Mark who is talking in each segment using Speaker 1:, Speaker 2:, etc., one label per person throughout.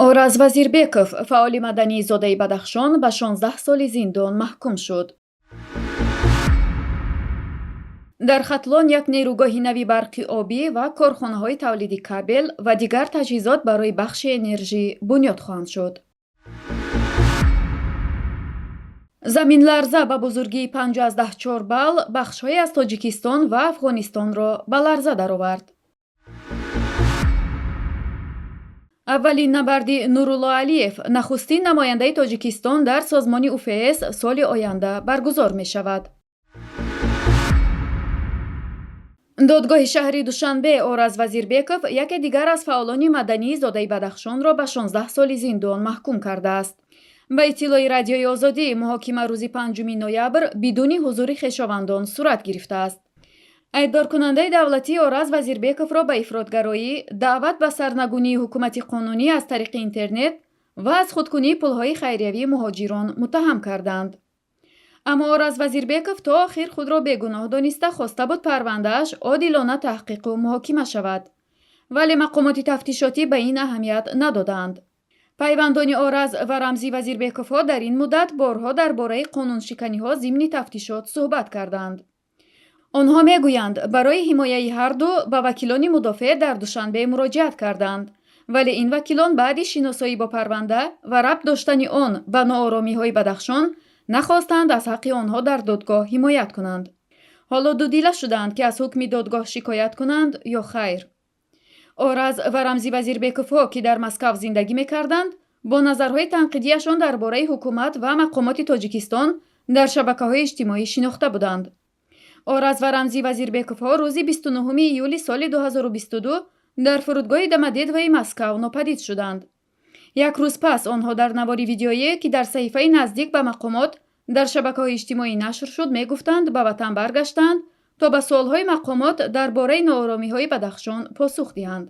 Speaker 1: Ораз Вазирбеков, фаъоли мадании зодаи Бадахшон, ба 16 соли зиндон маҳкум шуд. Дар Хатлон як нерӯгоҳи нави барқи обӣ ва корхонаҳои тавлиди кабел ва дигар таҷҳизот барои бахши энержӣ бунёд хоҳанд шуд. Заминларза ба бузургии 5,4 балл бахшҳое аз Тоҷикистон ва Афғонистонро ба ларза даровард. Аввалин набарди Нурулло Алиев, нахустин намояндаи Тоҷикистон дар созмони УФС, соли оянда баргузор мешавад. Додгоҳи шаҳри Душанбе Ораз Вазирбеков, яке дигар аз фаъолони мадании зодаи Бадахшонро, ба 16 соли зиндон маҳкум кардааст. Ба иттилои Радиои Озодӣ, муҳокима рӯзи 5 ноябр бидуни ҳузури хешовандон сурат гирифтааст. Айбдоркунандаи давлатӣ Ораз Вазирбековро ба ифротгароӣ, даъват ба сарнагунии ҳукумати қонунӣ аз тариқи интернет ва аз худкунии пулҳои хайриявии муҳоҷирон муттаҳам карданд. Аммо Ораз Вазирбеков то охир худро бегуноҳ дониста, хоста буд парвандааш одилона таҳқиқу муҳокима шавад. Вале мақомоти тафтишотӣ ба ин аҳамият надодаанд. Пайвандони Ораз ва Рамзӣ Вазирбековҳо дар ин муддат борҳо дар бораи қонуншиканиҳо зимни тафтишот суҳбат карданд. Онҳо мегӯянд, барои ҳимояи ҳарду ба вакилони мудофеъ дар Душанбе муроҷиат карданд, вале ин вакилон баъди шиносоӣ бо парванда ва рабт доштани он ба нооромиҳои Бадахшон нахостанд аз ҳаққи онҳо дар додгоҳ ҳимоят кунанд. Ҳоло дудила шудаанд, ки аз ҳукми додгоҳ шикоят кунанд ё хайр. Ораз ва Рамзӣ Вазирбековҳо, ки дар Москав зиндагӣ мекарданд, бо назарҳои танқидияшон дар бораи ҳукумат ва мақомоти Тоҷикистон дар шабакаҳои иҷтимоӣ шинохта буданд. Ораз ва Рамзӣ Вазирбековҳо рӯзи 29 июли соли 2022 дар фурудгоҳи Домодедовои Москав нопадид шуданд. Як рӯз пас онҳо дар навори видеоие, ки дар саҳифаи наздик ба мақомот дар шабакаҳои иҷтимоӣ нашр шуд, мегуфтанд, ба ватан баргаштанд, то ба суолҳои мақомот дар бораи нооромиҳои Бадахшон посух диҳанд.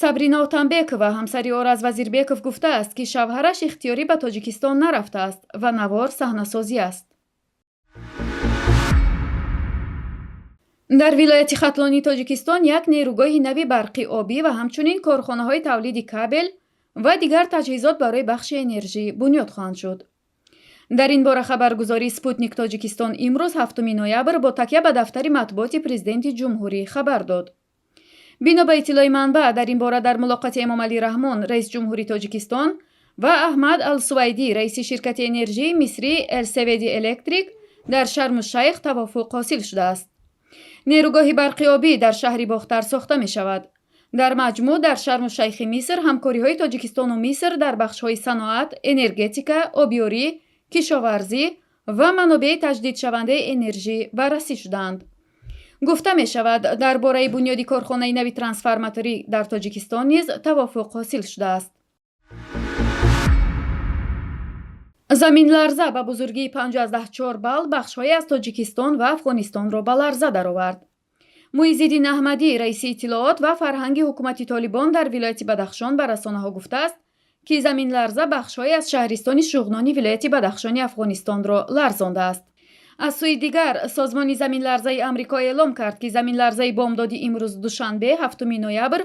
Speaker 1: Сабрина Отамбекова, ҳамсари Ораз Вазирбеков, гуфтааст, ки шавҳараш ихтиёрӣ ба Тоҷикистон нарафтааст ва навор саҳнасозӣ аст. Дар вилояти Хатлони Тоҷикистон як нерӯгоҳи нави барқи обӣ ва ҳамчунин корхонаҳои тавлиди кабел ва дигар таҷҳизот барои бахши энержӣ бунёд хоҳанд шуд. Дар ин бора хабаргузории Спутник Тоҷикистон имрӯз, 7 ноябр, бо такя ба дафтари матбуоти президенти ҷумҳурӣ хабар дод. Бино ба иттилои манбаъ, дар ин бора дар мулоқоти Эмомалӣ Раҳмон, раиси ҷумҳури Тоҷикистон, ва Аҳмад Алсувайдӣ, раиси ширкати энержии мисрӣ Элсеведи Электрик, дар Шарму Шайх тавофуқ ҳосил шудааст. Нерӯгоҳи барқи обӣ дар шаҳри Бохтар сохта мешавад. Дар маҷмӯъ дар Шарму Шайхи Миср ҳамкориҳои Тоҷикистону Миср дар бахшҳои саноат, энергетика, обёрӣ, кишоварзӣ ва манобеи таҷдидшавандаи энержӣ баррасӣ шуданд. Гуфта мешавад, дар бораи бунёди корхонаи нави трансформаторӣ дар Тоҷикистон низ тавофуқ ҳосил шудааст. Заминларза ба бузургии 5,4 балл бахшҳое аз Тоҷикистон ва Афғонистонро ба ларза даровард. Муиззиддин Аҳмадӣ, раиси иттилоот ва фарҳанги ҳукумати Толибон дар вилояти Бадахшон, ба расонаҳо гуфтааст, ки заминларза бахшҳое аз шаҳристони Шуғнони вилояти Бадахшони Афғонистонро ларзондааст. Аз сӯи дигар, созмони заминларзаи Амрико эълом кард, ки заминларзаи бомдоди имрӯз душанбе, 7 ноябр,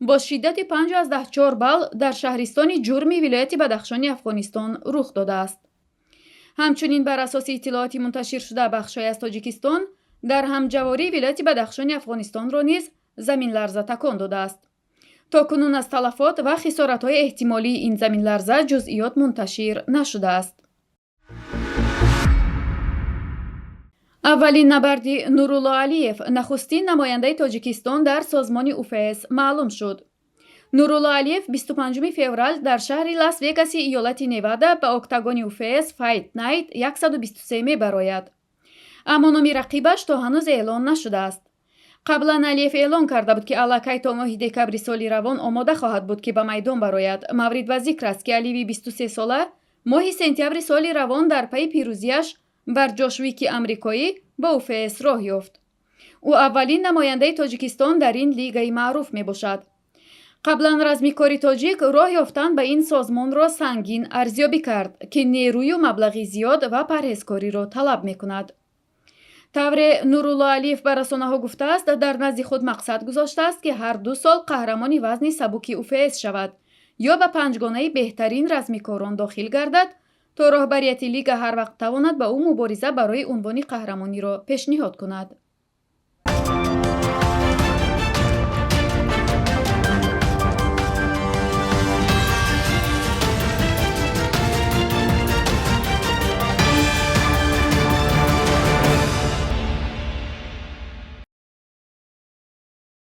Speaker 1: бо шиддати 5,4 балл дар шаҳристони Ҷурми вилояти Бадахшони Афғонистон рух додааст. Ҳамчунин, бар асоси иттилооти мунташиршуда, бахшҳое аз Тоҷикистон дар ҳамҷавории вилояти Бадахшони Афғонистонро низ заминларза такон додааст. То кунун аз талафот ва хисоратҳои эҳтимолии ин заминларза ҷузъиёт мунташир нашудааст. Аввалин набарди Нурулло Алиев, нахустин намояндаи Тоҷикистон дар созмони УФС, маълум шуд. Нурулло Алиев 25 феврал дар шаҳри Лас Вегаси иёлати Невада ба октагони УФС Fight Night 123 мебарояд. Аммо номи рақибаш то ҳанӯз эълон нашудааст. Қаблан Алиев эълон карда буд, ки аллакай то моҳи декабри соли равон омода хоҳад буд, ки ба майдон барояд. Маврид ба зикр аст, ки Алиеви 23сола моҳи сентябри соли равон дар пайи пирӯзиаш бар Ҷош Вики амрикоӣ ба УФС роҳ ёфт. Ӯ аввалин намояндаи Тоҷикистон дар ин лигаи маъруф мебошад. Қаблан размикори тоҷик роҳ ёфтан ба ин созмонро сангин арзёбӣ кард, ки нерӯю маблағи зиёд ва парҳезкориро талаб мекунад. Тавре Нурулло Алиев ба расонаҳо гуфтааст, дар назди худ мақсад гузоштааст, ки ҳар 2 сол қаҳрамони вазни сабуки УФС шавад. Ё ба панҷгонаи беҳтарин размикорон дохил гардад, то роҳбарияти лига ҳар вақт тавонад ба ӯ мубориза барои унвони қаҳрамониро пешниҳод кунад.